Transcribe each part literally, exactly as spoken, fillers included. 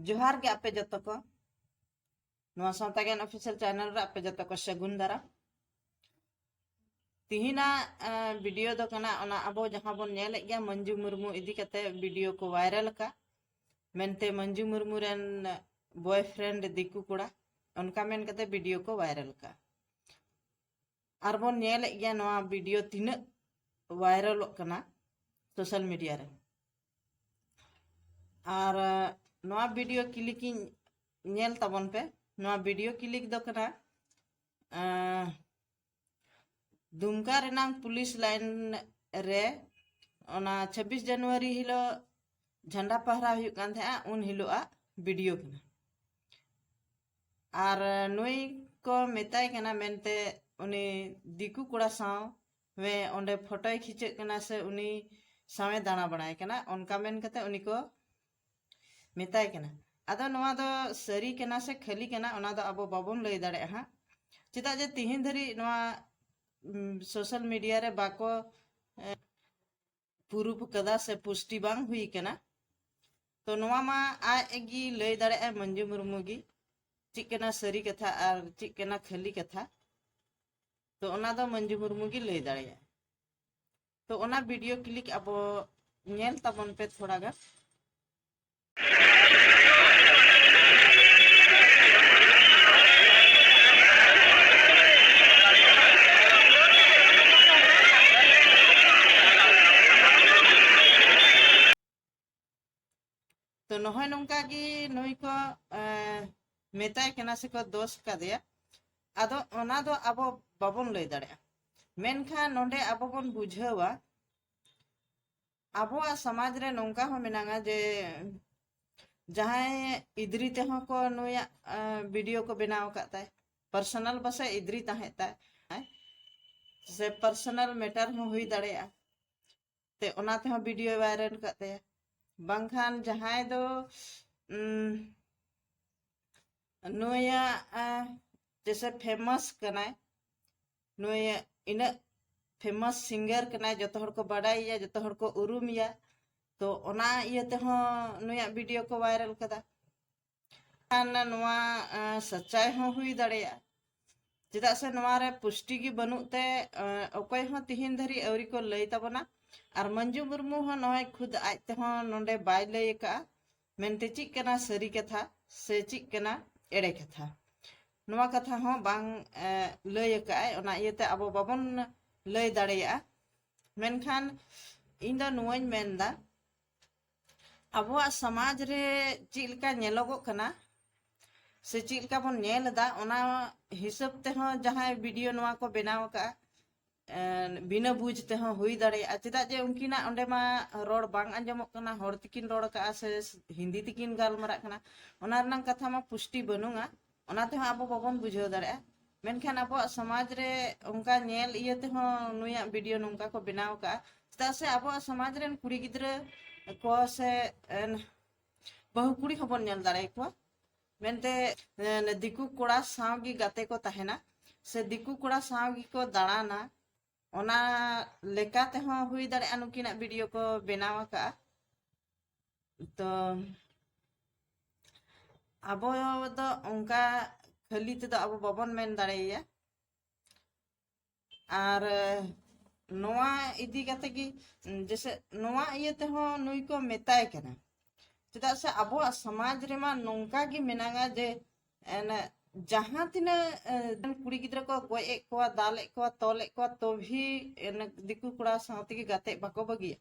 ᱡᱚᱦᱟᱨ ᱜᱮ ᱟᱯᱮ ᱡᱚᱛᱚ ᱠᱚ᱾ ᱱᱚᱣᱟ ᱥᱟᱶᱛᱟ ᱜᱮᱭᱟᱱ ᱚᱯᱷᱤᱥᱤᱭᱟᱞ ᱪᱮᱱᱮᱞ ᱨᱮ ᱟᱯᱮ ᱡᱚᱛᱚ ᱠᱚ ᱥᱟᱹᱜᱩᱱ ᱫᱟᱨᱟᱢ᱾ ᱛᱤᱦᱤᱧᱟᱜ ᱵᱷᱤᱰᱤᱭᱳ ᱫᱚ ᱠᱟᱱᱟ, ᱚᱱᱟ ᱟᱵᱚ ᱡᱟᱦᱟᱸ ᱵᱚᱱ ᱧᱮᱞᱮᱫ ᱜᱮᱭᱟ, ᱢᱚᱧᱡᱩ ᱢᱩᱨᱢᱩ ᱤᱫᱤ ᱠᱟᱛᱮ ᱵᱷᱤᱰᱤᱭᱳ ᱠᱚ ᱵᱷᱟᱭᱨᱟᱞ ᱟᱠᱟᱫ ᱢᱮᱱᱛᱮ, ᱢᱚᱧᱡᱩ ᱢᱩᱨᱢᱩ ᱨᱮᱱ ᱵᱚᱭᱯᱷᱨᱮᱱᱰ ᱫᱤᱠᱩ ᱠᱚᱲᱟ, ᱚᱱᱠᱟ ᱢᱮᱱ ᱠᱟᱛᱮ ᱵᱷᱤᱰᱤᱭᱳ ᱠᱚ ᱵᱷᱟᱭᱨᱟᱞ ᱟᱠᱟᱫ᱾ ᱟᱨ ᱵᱚᱱ ᱧᱮᱞᱮᱫ ᱜᱮᱭᱟ ᱱᱚᱣᱟ ᱵᱷᱤᱰᱤᱭᱳ ᱛᱤᱱᱟᱹᱜ ᱵᱷᱟᱭᱨᱟᱞᱚᱜ ᱠᱟᱱᱟ ᱥᱳᱥᱟᱞ ᱢᱤᱰᱤᱭᱟ ᱨᱮ᱾ ᱟᱨ ᱱᱚᱣᱟ ᱵᱷᱤᱰᱤᱭᱳ ᱠᱞᱤᱯ ᱤᱧ ᱧᱮᱞ ᱛᱟᱵᱚᱱ ᱯᱮ᱾ ᱱᱚᱣᱟ ᱵᱷᱤᱰᱤᱭᱳ ᱠᱞᱤᱯ ᱫᱚ ᱠᱟᱱᱟ ᱫᱩᱢᱠᱟ ᱨᱮᱱᱟᱝ ᱯᱩᱞᱤᱥ ᱞᱟᱭᱤᱱ ᱨᱮ ᱚᱱᱟ ᱪᱷᱟᱵᱵᱤᱥ ᱡᱟᱱᱩᱣᱟᱨᱤ ᱦᱤᱞᱳᱜ ᱡᱷᱟᱱᱰᱟ ᱯᱟᱦᱨᱟ ᱦᱩᱭᱩᱜ ᱠᱟᱱ ᱛᱟᱦᱮᱸᱜᱼᱟ, ᱩᱱ ᱦᱤᱞᱳᱜ ᱟᱜ ᱵᱷᱤᱰᱤᱭᱳ ᱠᱟᱱᱟ᱾ ᱟᱨ ᱱᱩᱭ ᱠᱚ ᱢᱮᱛᱟᱭ ᱠᱟᱱᱟ ᱢᱮᱱᱛᱮ, ᱩᱱᱤ ᱫᱤᱠᱩ ᱠᱚᱲᱟ ᱥᱟᱶ ᱚᱸᱰᱮ ᱯᱷᱳᱴᱳᱭ ᱠᱷᱤᱪᱟᱹᱜ ᱠᱟᱱᱟ ᱥᱮ ᱩᱱᱤ ᱥᱟᱶᱮ ᱫᱟᱬᱟ ᱵᱟᱲᱟᱭ ᱠᱟᱱᱟ, ᱚᱱᱠᱟ ᱢᱮᱱ ᱠᱟᱛᱮ ᱩᱱᱤ ᱠᱚ ᱢᱮᱛᱟᱭ ᱠᱟᱱᱟ᱾ ᱟᱫᱚ ᱱᱚᱣᱟ ᱫᱚ ᱥᱟᱹᱨᱤ ᱠᱟᱱᱟ ᱥᱮ ᱠᱷᱟᱹᱞᱤ ᱠᱟᱱᱟ, ᱚᱱᱟ ᱫᱚ ᱟᱵᱚ ᱵᱟᱵᱚᱱ ᱞᱟᱹᱭ ᱫᱟᱲᱮᱭᱟᱜᱼᱟ ᱦᱟᱸᱜ, ᱪᱮᱫᱟᱜ ᱡᱮ ᱛᱤᱦᱤᱧ ᱫᱷᱟᱹᱨᱤᱡ ᱱᱚᱣᱟ ᱥᱳᱥᱟᱞ ᱢᱤᱰᱤᱭᱟ ᱨᱮ ᱵᱟᱠᱚ ᱯᱩᱨᱩᱯ ᱠᱟᱫᱟ ᱥᱮ ᱯᱩᱥᱴᱤ ᱵᱟᱝ ᱦᱩᱭ ᱠᱟᱱᱟ᱾ ᱛᱚ ᱱᱚᱣᱟ ᱢᱟ ᱟᱡ ᱜᱮ ᱞᱟᱹᱭ ᱫᱟᱲᱮᱭᱟᱜᱼᱟᱭ, ᱢᱚᱧᱡᱩ ᱢᱩᱨᱢᱩ ᱜᱮ, ᱪᱮᱫ ᱠᱟᱱᱟ ᱥᱟᱹᱨᱤ ᱠᱟᱛᱷᱟ ᱟᱨ ᱪᱮᱫ ᱠᱟᱱᱟ ᱠᱷᱟᱹᱞᱤ ᱠᱟᱛᱷᱟ᱾ ᱛᱚ ᱚᱱᱟ ᱫᱚ ᱢᱚᱧᱡᱩ ᱢᱩᱨᱢᱩ ᱜᱮ ᱞᱟᱹᱭ ᱫᱟᱲᱮᱭᱟᱜᱼᱟ᱾ ᱛᱚ ᱚᱱᱟ ᱵᱷᱤᱰᱤᱭᱳ ᱠᱞᱤᱯ ᱟᱵᱚ ᱧᱮᱞ ᱛᱟᱵᱚᱱ ᱯᱮ ᱛᱷᱚᱲᱟ ᱜᱟᱱ᱾ ᱛᱚ ᱱᱚᱜᱼᱚᱭ ᱱᱚᱝᱠᱟ ᱜᱮ ᱱᱩᱭ ᱠᱚ ᱢᱮᱛᱟᱭ ᱠᱟᱱᱟ ᱥᱮᱠᱚ ᱫᱳᱥ ᱠᱟᱫᱮᱭᱟ᱾ ᱟᱫᱚ ᱚᱱᱟ ᱫᱚ ᱟᱵᱚ ᱵᱟᱵᱚᱱ ᱞᱟᱹᱭ ᱫᱟᱲᱮᱭᱟᱜᱼᱟ, ᱢᱮᱱᱠᱷᱟᱱ ᱱᱚᱰᱮ ᱟᱵᱚ ᱵᱚᱱ ᱵᱩᱡᱷᱟᱹᱣᱟ, ᱟᱵᱚᱣᱟᱜ ᱥᱚᱢᱟᱡᱽ ᱨᱮ ᱱᱚᱝᱠᱟ ᱦᱚᱸ ᱢᱮᱱᱟᱜᱼᱟ ᱡᱮ ᱡᱟᱦᱟᱸᱭ ᱤᱫᱽᱨᱤ ᱛᱮᱦᱚᱸ ᱠᱚ ᱱᱩᱭᱟᱜ ᱵᱷᱤᱰᱤᱭᱳ ᱠᱚ ᱵᱮᱱᱟᱣ ᱟᱠᱟᱫ ᱛᱟᱭ, ᱯᱟᱨᱥᱚᱱᱟᱞ ᱯᱟᱥᱮᱡ ᱤᱫᱽᱨᱤ ᱛᱟᱦᱮᱸ ᱛᱟᱭ ᱥᱮ ᱯᱟᱨᱥᱚᱱᱟᱞ ᱢᱮᱴᱟᱨ ᱦᱚᱸ ᱦᱩᱭ ᱫᱟᱲᱮᱭᱟᱜᱼᱟ᱾ ᱛᱮ ᱚᱱᱟ ᱛᱮᱦᱚᱸ ᱵᱷᱤᱰᱤᱭᱳ ᱵᱷᱟᱭᱨᱟᱞ ᱟᱠᱟᱫ ᱛᱟᱭᱟ᱾ ᱵᱟᱝᱠᱷᱟᱱ ᱡᱟᱦᱟᱸᱭ ᱫᱚ ᱩᱢ, ᱱᱩᱭᱟᱜ ᱡᱮᱥᱮ ᱯᱷᱮᱢᱟᱥ ᱠᱟᱱᱟᱭ, ᱱᱩᱭ ᱤᱱᱟᱹᱜ ᱯᱷᱮᱢᱟᱥ ᱥᱤᱝᱜᱟᱨ ᱠᱟᱱᱟᱭ, ᱡᱚᱛᱚ ᱦᱚᱲ ᱠᱚ ᱵᱟᱰᱟᱭᱮᱭᱟ, ᱡᱚᱛᱚ ᱦᱚᱲ ᱠᱚ ᱩᱨᱩᱢᱮᱭᱟ᱾ ᱛᱚ ᱚᱱᱟ ᱤᱭᱟᱹ ᱛᱮᱦᱚᱸ ᱱᱩᱭᱟᱜ ᱵᱷᱤᱰᱤᱭᱳ ᱠᱚ ᱵᱷᱟᱭᱨᱟᱞ ᱠᱟᱫᱟ᱾ ᱠᱷᱟᱱ ᱱᱚᱣᱟ ᱥᱟᱪᱟᱭ ᱦᱚᱸ ᱦᱩᱭ ᱫᱟᱲᱮᱭᱟᱜᱼᱟ᱾ ᱪᱮᱫᱟᱜ ᱥᱮ ᱱᱚᱣᱟ ᱨᱮ ᱯᱩᱥᱴᱤ ᱜᱮ ᱵᱟᱹᱱᱩᱜ ᱛᱮ ᱚᱠᱚᱭ ᱦᱚᱸ ᱛᱤᱦᱤᱧ ᱫᱷᱟᱹᱨᱤᱡ ᱟᱹᱣᱨᱤ ᱠᱚ ᱞᱟᱹᱭ ᱛᱟᱵᱚᱱᱟ᱾ ᱟᱨ ᱢᱟᱹᱱᱡᱩ ᱢᱩᱨᱢᱩ ᱦᱚᱸ ᱱᱚᱜᱼᱚᱭ ᱠᱷᱩᱫ ᱟᱡ ᱛᱮᱦᱚᱸ ᱱᱚᱰᱮ ᱵᱟᱭ ᱞᱟᱹᱭ ᱟᱠᱟᱫᱼᱟ ᱢᱮᱱᱛᱮ ᱪᱮᱫ ᱠᱟᱱᱟ ᱥᱟᱹᱨᱤ ᱠᱟᱛᱷᱟ ᱥᱮ ᱪᱮᱫ ᱠᱟᱱᱟ ᱮᱲᱮ ᱠᱟᱛᱷᱟ, ᱱᱚᱣᱟ ᱠᱟᱛᱷᱟ ᱦᱚᱸ ᱵᱟᱝ ᱞᱟᱹᱭ ᱟᱠᱟᱫᱼᱟᱭ᱾ ᱚᱱᱟ ᱤᱭᱟᱹᱛᱮ ᱟᱵᱚ ᱵᱟᱵᱚᱱ ᱞᱟᱹᱭ ᱫᱟᱲᱮᱭᱟᱜᱼᱟ᱾ ᱢᱮᱱᱠᱷᱟᱱ ᱤᱧ ᱫᱚ ᱱᱚᱣᱟᱧ ᱢᱮᱱᱫᱟ, ᱟᱵᱚᱣᱟᱜ ᱥᱚᱢᱟᱡᱽ ᱨᱮ ᱪᱮᱫ ᱞᱮᱠᱟ ᱧᱮᱞᱚᱜᱚᱜ ᱠᱟᱱᱟ ᱥᱮ ᱪᱮᱫ ᱞᱮᱠᱟ ᱵᱚᱱ ᱧᱮᱞ ᱮᱫᱟ, ᱚᱱᱟ ᱦᱤᱥᱟᱹᱵ ᱛᱮᱦᱚᱸ ᱡᱟᱦᱟᱸᱭ ᱵᱷᱤᱰᱤᱭᱳ ᱱᱚᱣᱟ ᱠᱚ ᱵᱮᱱᱟᱣ ᱟᱠᱟᱫᱼᱟ, ᱵᱤᱱᱟᱹ ᱵᱩᱡᱽ ᱛᱮᱦᱚᱸ ᱦᱩᱭ ᱫᱟᱲᱮᱭᱟᱜᱼᱟ᱾ ᱪᱮᱫᱟᱜ ᱡᱮ ᱩᱱᱠᱤᱱᱟᱜ ᱚᱸᱰᱮ ᱢᱟ ᱨᱚᱲ ᱵᱟᱝ ᱟᱸᱡᱚᱢᱚᱜ ᱠᱟᱱᱟ, ᱦᱚᱲ ᱛᱮᱠᱤᱱ ᱨᱚᱲ ᱟᱠᱟᱫᱼᱟ ᱥᱮ ᱦᱤᱱᱫᱤ ᱛᱮᱠᱤᱱ ᱜᱟᱞᱢᱟᱨᱟᱜ ᱠᱟᱱᱟ, ᱚᱱᱟ ᱨᱮᱱᱟᱜ ᱠᱟᱛᱷᱟ ᱢᱟ ᱯᱩᱥᱴᱤ ᱵᱟᱹᱱᱩᱜᱼᱟ, ᱚᱱᱟ ᱛᱮᱦᱚᱸ ᱟᱵᱚ ᱵᱟᱵᱚᱱ ᱵᱩᱡᱷᱟᱹᱣ ᱫᱟᱲᱮᱭᱟᱜᱼᱟ᱾ ᱢᱮᱱᱠᱷᱟᱱ ᱟᱵᱚᱣᱟᱜ ᱥᱚᱢᱟᱡᱽ ᱨᱮ ᱚᱱᱠᱟ ᱧᱮᱞ ᱤᱭᱟᱹ ᱛᱮᱦᱚᱸ ᱱᱩᱭᱟᱜ ᱵᱷᱤᱰᱤᱭᱳ ᱱᱚᱝᱠᱟ ᱠᱚ ᱵᱮᱱᱟᱣ ᱟᱠᱟᱫᱼᱟ᱾ ᱪᱮᱫᱟᱜ ᱥᱮ ᱟᱵᱚᱣᱟᱜ ᱥᱚᱢᱟᱡᱽ ᱨᱮᱱ ᱠᱩᱲᱤ ᱜᱤᱫᱽᱨᱟᱹ ᱠᱚ ᱥᱮ ᱵᱟᱹᱦᱩ ᱠᱩᱲᱤ ᱦᱚᱸᱵᱚᱱ ᱧᱮᱞ ᱫᱟᱲᱮᱭᱟᱠᱚᱣᱟ, ᱢᱮᱱᱛᱮ ᱫᱤᱠᱩ ᱠᱚᱲᱟ ᱥᱟᱶ ᱜᱮ ᱜᱟᱛᱮ ᱠᱚ ᱛᱟᱦᱮᱱᱟ ᱥᱮ ᱫᱤᱠᱩ ᱠᱚᱲᱟ ᱥᱟᱶ ᱜᱮᱠᱚ ᱫᱟᱬᱟᱱᱟ᱾ ᱚᱱᱟ ᱞᱮᱠᱟ ᱛᱮᱦᱚᱸ ᱦᱩᱭ ᱫᱟᱲᱮᱭᱟᱜᱼᱟ ᱱᱩᱠᱤᱱᱟᱜ ᱵᱷᱤᱰᱤᱭᱳ ᱠᱚ ᱵᱮᱱᱟᱣ ᱟᱠᱟᱫᱼᱟ᱾ ᱛᱚ ᱟᱵᱚ ᱫᱚ ᱚᱱᱠᱟ ᱠᱷᱟᱹᱞᱤ ᱛᱮᱫᱚ ᱟᱵᱚ ᱵᱟᱵᱚᱱ ᱢᱮᱱ ᱫᱟᱲᱮᱭᱟᱭᱟ᱾ ᱟᱨ ᱱᱚᱣᱟ ᱤᱫᱤ ᱠᱟᱛᱮ ᱜᱮ, ᱡᱮᱥᱮ ᱱᱚᱣᱟ ᱤᱭᱟᱹ ᱛᱮᱦᱚᱸ ᱱᱩᱭ ᱠᱚ ᱢᱮᱛᱟᱭ ᱠᱟᱱᱟ᱾ ᱪᱮᱫᱟᱜ ᱥᱮ ᱟᱵᱚᱣᱟᱜ ᱥᱚᱢᱟᱡᱽ ᱨᱮᱢᱟ ᱱᱚᱝᱠᱟ ᱜᱮ ᱢᱮᱱᱟᱜᱼᱟ ᱡᱮ ᱡᱟᱦᱟᱸ ᱛᱤᱱᱟᱹᱜ ᱠᱩᱲᱤ ᱜᱤᱫᱽᱨᱟᱹ ᱠᱚ ᱜᱚᱡ ᱮᱫ ᱠᱚᱣᱟ, ᱫᱟᱞ ᱮᱫ ᱠᱚᱣᱟ, ᱛᱚᱞ ᱮᱫ ᱠᱚᱣᱟ, ᱛᱚᱵᱷᱤ ᱫᱤᱠᱩ ᱠᱚᱲᱟ ᱥᱟᱶ ᱛᱮᱜᱮ ᱜᱟᱛᱮᱜ ᱵᱟᱠᱚ ᱵᱟᱹᱜᱤᱭᱟ᱾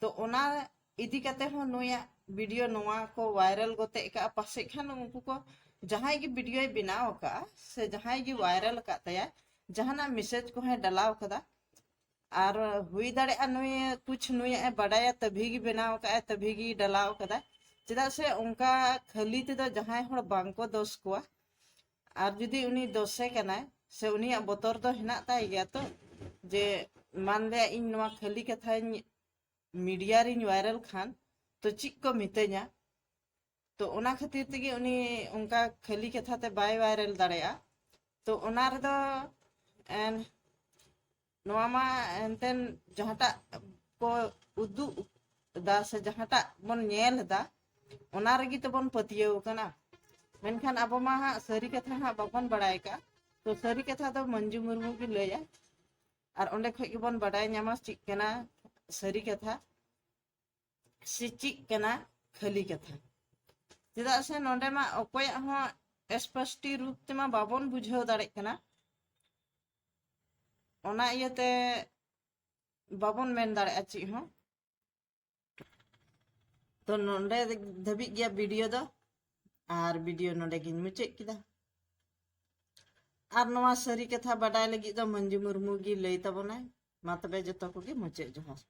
ᱛᱚ ᱚᱱᱟ ᱤᱫᱤ ᱠᱟᱛᱮ ᱦᱚᱸ ᱱᱩᱭᱟᱜ ᱵᱷᱤᱰᱤᱭᱳ ᱱᱚᱣᱟ ᱠᱚ ᱵᱷᱟᱭᱨᱟᱞ ᱜᱚᱛᱮ ᱟᱠᱟᱫᱼᱟ᱾ ᱯᱟᱥᱮᱡ ᱠᱷᱟᱱ ᱩᱱᱠᱩ ᱠᱚ ᱡᱟᱦᱟᱸᱭ ᱜᱮ ᱵᱷᱤᱰᱤᱭᱳᱭ ᱵᱮᱱᱟᱣ ᱟᱠᱟᱫᱼᱟ ᱥᱮ ᱡᱟᱦᱟᱸᱭ ᱜᱮ ᱵᱷᱟᱭᱨᱟᱞ ᱟᱠᱟᱫ ᱛᱟᱭᱟ, ᱡᱟᱦᱟᱱᱟᱜ ᱢᱮᱥᱮᱡᱽ ᱠᱚᱦᱚᱸᱭ ᱰᱟᱞᱟᱣ ᱠᱟᱫᱟ᱾ ᱟᱨ ᱦᱩᱭ ᱫᱟᱲᱮᱭᱟᱜᱼᱟ ᱱᱩᱭ ᱠᱩᱪᱷ ᱱᱩᱭᱟᱜ ᱮ ᱵᱟᱰᱟᱭᱟ, ᱛᱟᱵᱷᱤ ᱜᱮ ᱵᱮᱱᱟᱣ ᱟᱠᱟᱫᱼᱟᱭ, ᱛᱟᱵᱷᱤ ᱜᱮ ᱰᱟᱞᱟᱣ ᱟᱠᱟᱫᱟᱭ᱾ ᱪᱮᱫᱟᱜ ᱥᱮ ᱚᱱᱠᱟ ᱠᱷᱟᱹᱞᱤ ᱛᱮᱫᱚ ᱡᱟᱦᱟᱸᱭ ᱦᱚᱲ ᱵᱟᱝ ᱠᱚ ᱫᱳᱥ ᱠᱚᱣᱟ᱾ ᱟᱨ ᱡᱩᱫᱤ ᱩᱱᱤ ᱫᱳᱥᱮ ᱠᱟᱱᱟᱭ ᱥᱮ ᱩᱱᱤᱭᱟᱜ ᱵᱚᱛᱚᱨ ᱫᱚ ᱦᱮᱱᱟᱜ ᱛᱟᱭ ᱜᱮᱭᱟ ᱛᱚ, ᱡᱮ ᱢᱟᱱᱞᱮᱭᱟ ᱤᱧ ᱱᱚᱣᱟ ᱠᱷᱟᱹᱞᱤ ᱠᱟᱛᱷᱟᱧ ᱢᱤᱰᱤᱭᱟ ᱨᱤᱧ ᱵᱷᱟᱭᱨᱟᱞ ᱠᱷᱟᱱ ᱛᱚ ᱪᱮᱫ ᱠᱚ ᱢᱤᱛᱟᱹᱧᱟ᱾ ᱛᱚ ᱚᱱᱟ ᱠᱷᱟᱹᱛᱤᱨ ᱛᱮᱜᱮ ᱩᱱᱤ ᱚᱱᱠᱟ ᱠᱷᱟᱹᱞᱤ ᱠᱟᱛᱷᱟ ᱛᱮ ᱵᱟᱭ ᱵᱷᱟᱭᱨᱟᱞ ᱫᱟᱲᱮᱭᱟᱜᱼᱟ᱾ ᱛᱚ ᱚᱱᱟ ᱨᱮᱫᱚ ᱮᱱ, ᱱᱚᱣᱟ ᱢᱟ ᱮᱱᱛᱮᱱ ᱡᱟᱦᱟᱸᱴᱟᱜ ᱠᱚ ᱩᱫᱩᱜ ᱮᱫᱟ ᱥᱮ ᱡᱟᱦᱟᱸᱴᱟᱜ ᱵᱚᱱ ᱧᱮᱞ ᱮᱫᱟ, ᱚᱱᱟ ᱨᱮᱜᱮ ᱛᱚᱵᱚᱱ ᱯᱟᱹᱛᱭᱟᱹᱣ ᱠᱟᱱᱟ᱾ ᱢᱮᱱᱠᱷᱟᱱ ᱟᱵᱚ ᱢᱟ ᱦᱟᱸᱜ ᱥᱟᱹᱨᱤ ᱠᱟᱛᱷᱟ ᱦᱟᱸᱜ ᱵᱟᱵᱚᱱ ᱵᱟᱲᱟᱭ ᱠᱟᱜᱼᱟ᱾ ᱛᱚ ᱥᱟᱹᱨᱤ ᱠᱟᱛᱷᱟ ᱫᱚ ᱢᱚᱧᱡᱩ ᱢᱩᱨᱢᱩ ᱜᱮ ᱞᱟᱹᱭᱟ, ᱟᱨ ᱚᱸᱰᱮ ᱠᱷᱚᱡ ᱜᱮᱵᱚᱱ ᱵᱟᱰᱟᱭ ᱧᱟᱢᱟ ᱪᱮᱫ ᱠᱟᱱᱟ ᱥᱟᱹᱨᱤ ᱠᱟᱛᱷᱟ, ᱥᱮ ᱪᱮᱫ ᱠᱟᱱᱟ ᱠᱷᱟᱹᱞᱤ ᱠᱟᱛᱷᱟ᱾ ᱪᱮᱫᱟᱜ ᱥᱮ ᱱᱚᱰᱮ ᱢᱟ ᱚᱠᱚᱭᱟᱜ ᱦᱚᱸ ᱥᱯᱚᱥᱴᱤ ᱨᱩᱯ ᱛᱮᱢᱟ ᱵᱟᱵᱚᱱ ᱵᱩᱡᱷᱟᱹᱣ ᱫᱟᱲᱮᱜ ᱠᱟᱱᱟ, ᱚᱱᱟ ᱤᱭᱟᱹᱛᱮ ᱵᱟᱵᱚᱱ ᱢᱮᱱ ᱫᱟᱲᱮᱭᱟᱜᱼᱟ ᱪᱮᱫ ᱦᱚᱸ᱾ ᱛᱚ ᱱᱚᱰᱮ ᱫᱷᱟᱹᱵᱤᱡ ᱜᱮᱭᱟ ᱵᱷᱤᱰᱤᱭᱳ ᱫᱚ, ᱟᱨ ᱵᱷᱤᱰᱤᱭᱳ ᱱᱚᱰᱮ ᱜᱤᱧ ᱢᱩᱪᱟᱹᱫ ᱠᱮᱫᱟ᱾ ᱟᱨ ᱱᱚᱣᱟ ᱥᱟᱹᱨᱤ ᱠᱟᱛᱷᱟ ᱵᱟᱰᱟᱭ ᱞᱟᱹᱜᱤᱫ ᱫᱚ ᱢᱟᱹᱱᱡᱩ ᱢᱩᱨᱢᱩ ᱜᱮ ᱞᱟᱹᱭ ᱛᱟᱵᱚᱱᱟᱭ᱾ ᱢᱟ ᱛᱚᱵᱮ ᱡᱚᱛᱚ ᱠᱚᱜᱮ ᱢᱩᱪᱟᱹᱫ ᱡᱚᱦᱟᱨ᱾